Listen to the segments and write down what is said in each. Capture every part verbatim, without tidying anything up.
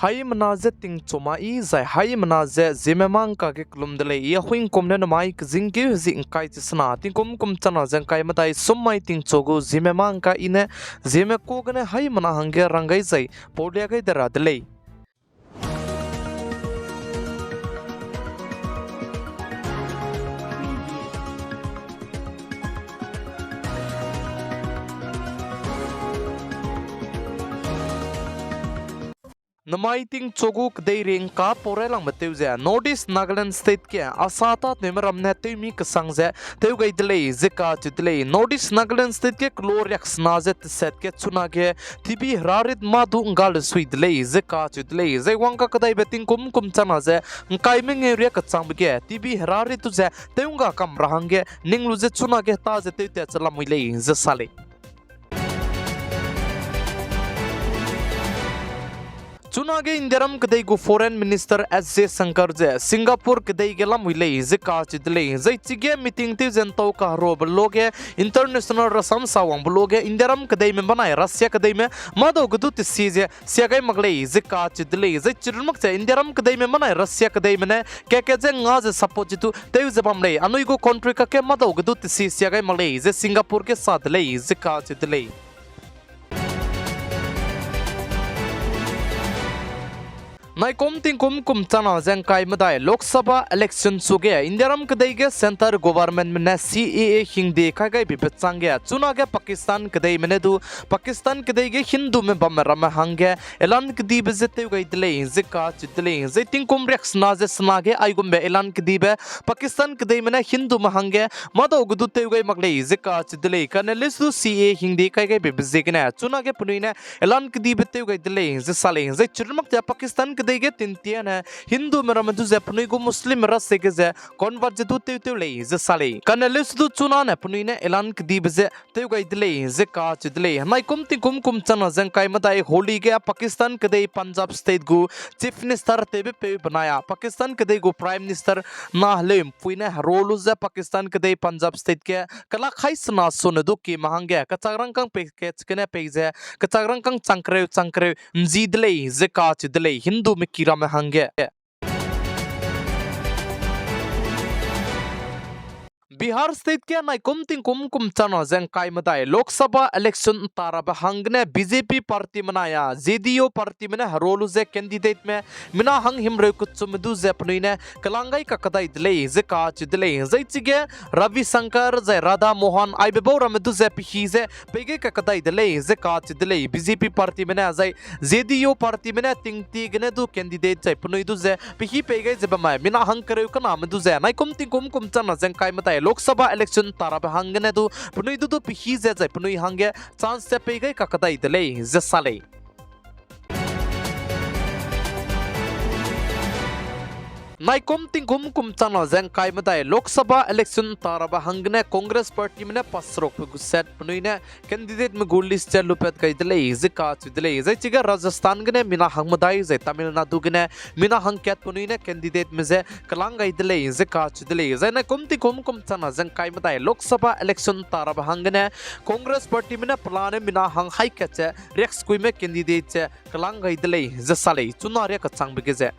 Haimena ze tingchu ma i zai haimena ze Zeme mâ ngka ge kelum de lei. I Ahuingkum ne namai kezingkeu hezie ngkai chi sena, tingkum kum changna ze ngkai medai sum mai tingchu gu Zeme mâ ngka i ne Zeme ka gene haimena hangge rang gai zai paulia gai de ra de lei. Namai tingchu gu kedeireingka pau railangbe tew ze North East Nagaland State ge asa tâtewme ram ne tewmi kesang ze tew gai de lei ze kacheu de lei. North East Nagaland State ge kelo riaksena ze teset ge chunage T B herarit mâ du ngga le sui de lei ze kacheu de lei. Zai wang kakadaibe tingkum kum changna ze ngkai mengeu riak kechangbe ge T B herarit du ze tew ngga kam ra hangge ning lu ze chunage ta ze tewtat ze lamui lei ze sa lei. Chunage Indiaram kedei gu Foreign Minister S Jaishankar ze Singapore kedei ge lamui lei ze kacheu de lei. Zai chige meeting tew ze ntau kaherobe lo ge international rasam sa wangbe lo ge Indiaram kedeime benai Russia kedeime mâdau ge du tesie ze sia gai mak lei ze kacheu de lei. Zai chirun mak ze Indiaram kedeime benai Russia kedeime ne kat-kat ze nga ze support ze du tew ze bam lei. Anui gu country kakge mâdau ge du tesie sia gai mak lei ze Singapore ge sa de lei ze kacheu de lei. Naikum tingkum kum changna ze ngkai medai Lok Sabha election suge Indiaram kedei ge centre governmentme ne C A A hingde kai gaibe bechâng ge chunage Pakistan kedeime ne du Pakistan kedei ge Hindume bamme ramme hangge elan kedibe ze tew gai de lei ze kacheu de lei. Zai tingkum riaksena ze sena ge aigumbe elan kedibe Pakistan kedeime ne Hindume hangge mâdau ge du tew gai mak lei ze kacheu de lei. Kane leuse du C A A hingde kai gaibe be ziegene chunage penui ne elan kedibe tew gai de lei ze sa lei. Zai chirun mak ze Pakistan kedei ge tintiane Hindume ramme du ze penui gu Muslimme rasie ge ze convert ze du tew tew lei ze sa lei. Kane leuse du chunane penui ne elan kedibe ze tew gai de lei ze kacheu de lei. Naikum tingkum kum changna ze ngkai medai Holi ge Pakistan kedei Punjab State gu Chief Minister tewbepeu benai a Pakistan kedei gu Prime Minister na heleu mpui ne hero lu ze Pakistan kedei Punjab State ge kelak hai sena sone du kieme hangge kechak rangkâng pei kechgene pei ze kechak rangkâng chang kereu chang kereu nzi de lei ze kacheu de lei Hindume ki ramme hangge. Bihar State ge naikum tingkum kum changna ze ngkai medai Lok Sabha election nta rabe hanggene B J P partyme nai a J D U partyme ne hero lu ze candidateme mina hang himreu kechumme du ze penui ne kelang gai kakadai de lei ze kacheu de lei. Zai chige Ravi Shankar zai Radha Mohan aibe bau ramme du ze pehî ze pei gai kakadai de lei ze kacheu de lei. B J P partyme ne zai J D U partyme ne tingtie gene du candidate zai penui du ze pehî pei gai ze bamai mina hang kereu kaname du ze naikum tingkum kum changna ze ngkai medai Lok Sabha election nta rabe hanggene du penui du du pehî ze zai penui hangge chance ze pei gai kakadai de lei ze sa lei. Naikum tingkum kum changna ze ngkai medai Lok Sabha election nta rabe hanggene Congress partyme ne passerukbe gu set penui ne candidateme gu list ze lupat gai de lei ze kacheu de lei. Zai chige Rajasthan gene mina hang medai zai Tamil Nadu gene mina hangkat penui ne candidateme ze kelang gai de lei ze kacheu de lei. Zai naikum tingkum kum changna ze ngkai medai Lok Sabha election nta rabe hanggene Congress partyme ne pelane mina hang haî kat ze riaksekuime candidate ze kelang gai de lei ze sa lei chuna riak kechangbe ge ze.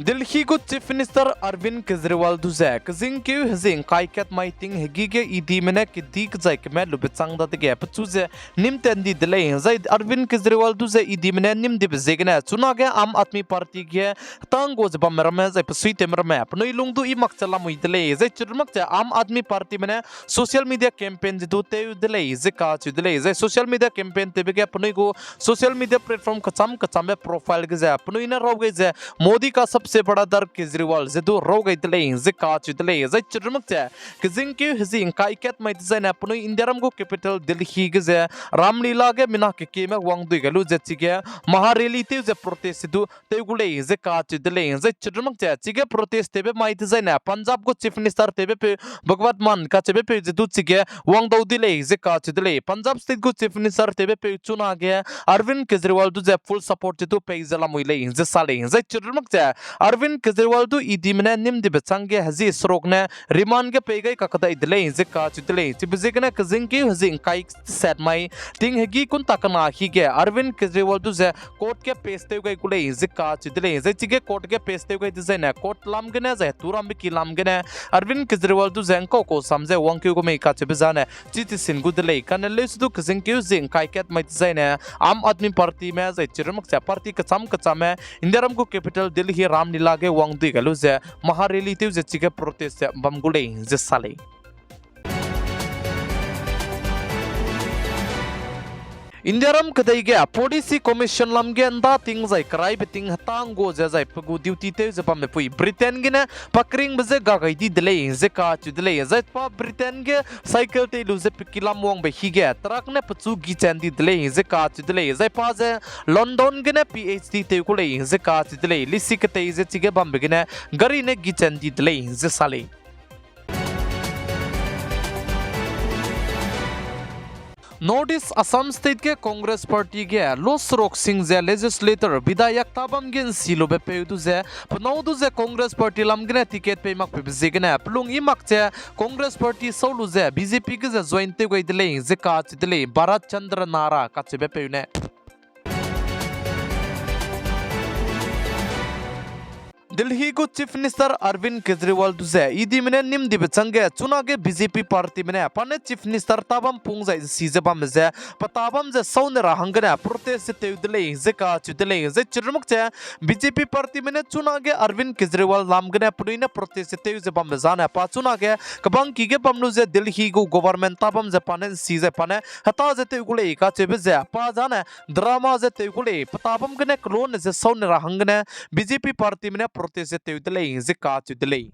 Delhi gu Chief Minister Arvind Kejriwal du ze kezingkeu hezie ngkai kat mai ting hegî ge EDme ne kedi kezai keme lube chang dadege pechu ze nîm tat ndi de lei. Zai Arvind Kejriwal du ze EDme ne nîm dibe ziegene chunage Aam Aadmi Party ge tanggu ze bamme ramme zai pesuitewme ramme penui lung du i mak ze lamui de lei. Zai chirun mak ze Aam Aadmi Partyme ne social media campaign ze du tew de lei ze kacheu de lei. Zai social media campaign tewbe ge penui gu social media platform kecham kechambe profile ge ze penui ne raw gai ze Modi ka sabse bada dar Kejriwal ze du raw gai de lei ze kacheu de lei. Zai chirun mak ze kezingkeu hezie ngkai kat mai dezaine penui Indiaram gu capital Delhi ge ze Ram Leela ge mina kekieme wangdui gai lu ze chige Maha Rally tew ze protest ze du tew gu lei ze kacheu de lei. Zai chirun mak ze chige protest tewbe mai dezaine Punjab gu Chief Minister tewbepeu Bhagwant Mann kacheubepeu ze du chige wangdau di lei ze kacheu de lei. Punjab State gu Chief Minister tewbepeu chunage Arvind Kejriwal du ze full support ze du pei ze lamui lei ze sa lei. Zai chirun mak ze Arvind Kejriwal du E Dme ne nîm dibe chângge hezi seruk ne remand ge pei gai kakdai de lei ze kacheu de lei. Chibe ziegene kezingkeu hezi ’ngkai sat mai ting hegî kunta kena hige Arvind Kejriwal du ze court ge pace tew gai gu lei ze kacheu de lei. Zai chige court ge pace tew gai dezaine court lam gene zai heturambe ki lam gene Arvind Kejriwal du ze ’ngkau-kau sam ze wangkeu gu mei kacheube zane chi tesin gu de lei. Kane leuse du kezingkeu hezi ’ngkai kat mai dezaine Aam Aadmi Partyme zai chirumak ze party kecham kechamme Indiaram gu capital Delhi Ram Lila ge wang dui gai lu ze maha rally tew ze chige protest ze bam gu lei ze sa lei. Indiaram kedei ge Policy Commission lam ge ’nda ting zai keraibe ting hetang gu ze zai pe gu duty tew ze bamme pui Britain gene pa keringbe je ga gai di de lei ze kacheu de lei. Zai pa Britain ge cycle tei lu ze pe ki lam wangbe hige truck ne pechu gî chan di de lei ze kacheu de lei. Zai pa ze London gene P H D tew gu lei ze kacheu de lei. Lisi ketei ze chige bambe gene gari ne gî chan di de lei ze sa lei. North East Assam State ge Congress Party ge lo seruk sing ze legislator, bidhayak tabam ge ’nsi lube peu du ze, penâu du ze Congress Party lam gene ticket pei makpebe ziegene pelung i mak ze Congress Party sau lu ze B J P ge ze join tew gai de lei ze kacheu de lei Bharat Chandra Nara kacheube peu ne. Delhi gu Chief Minister Arvind Kejriwal du ze E Dme ne nîm dibe chângge chunage B J P partyme ne pa ne Chief Minister tabam pung zai ’nsi ze bamme ze, pe tabam ze sau ne ra hanggene protest ze tew de lei ze kacheu de lei. Zai chirumak ze B J P partyme ne chunage Arvind Kejriwal lam gene penui ne protest ze tew ze bambe zane pa chunage kebangki ge bam lu ze Delhi gu government tabam ze pa ne ’nsi zai pa ne heta ze tew gu lei kacheube ze pa zane drama ze tew gu lei, pe tabam gene kelone ze sau ne ra hanggene B J P partyme ne protest ze tew de lei ze kacheu de lei.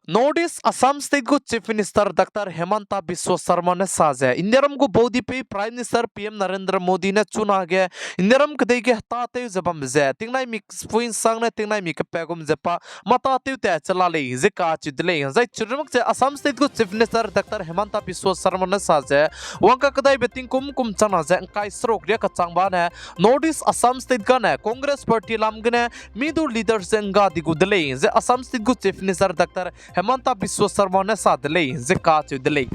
North East Assam State gu Chief Minister Doctor Himanta Biswa Sarma ne sa ze, Indiaram gu baudipeu Prime Minister P M Narendra Modi ne chunage Indiaram kedei ge heta tew ze bambe ze, tingnaimi pui ’nsangne tingnaimi kepa gum ze pa mâ tâtew tat che la lei ze kacheu de lei. Zai chirumak ze Assam State gu Chief Minister Doctor Himanta Biswa Sarma ne sa ze, wangkakdaibe tingkum kum changna ze ’ngkai seruk riak kechang bane North East Assam State gane Congress Party lam gene mi du leaders ze ’ngga di gu de lei ze Assam State gu Chief Minister Doctor Himanta Biswa Sarma ne sa de lei ze kacheu de lei.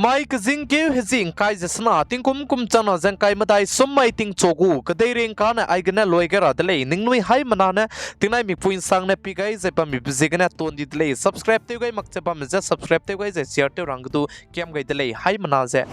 Mai kezingkeu hezi ’ngkai ze sena tingkum kum changna ze ’ngkai medai sum mai tingchu gu kedeirei ’ngkane aigene lui gai ra de lei. Ningnui haimena ne tingnaimi pui ’nsangne pi gai zai bammibe ziegene ton di de lei. Subscribe tew gai mak che bamme ze subscribe tew gai zai share tew ra hangge du kiam gai de lei. Haimena ze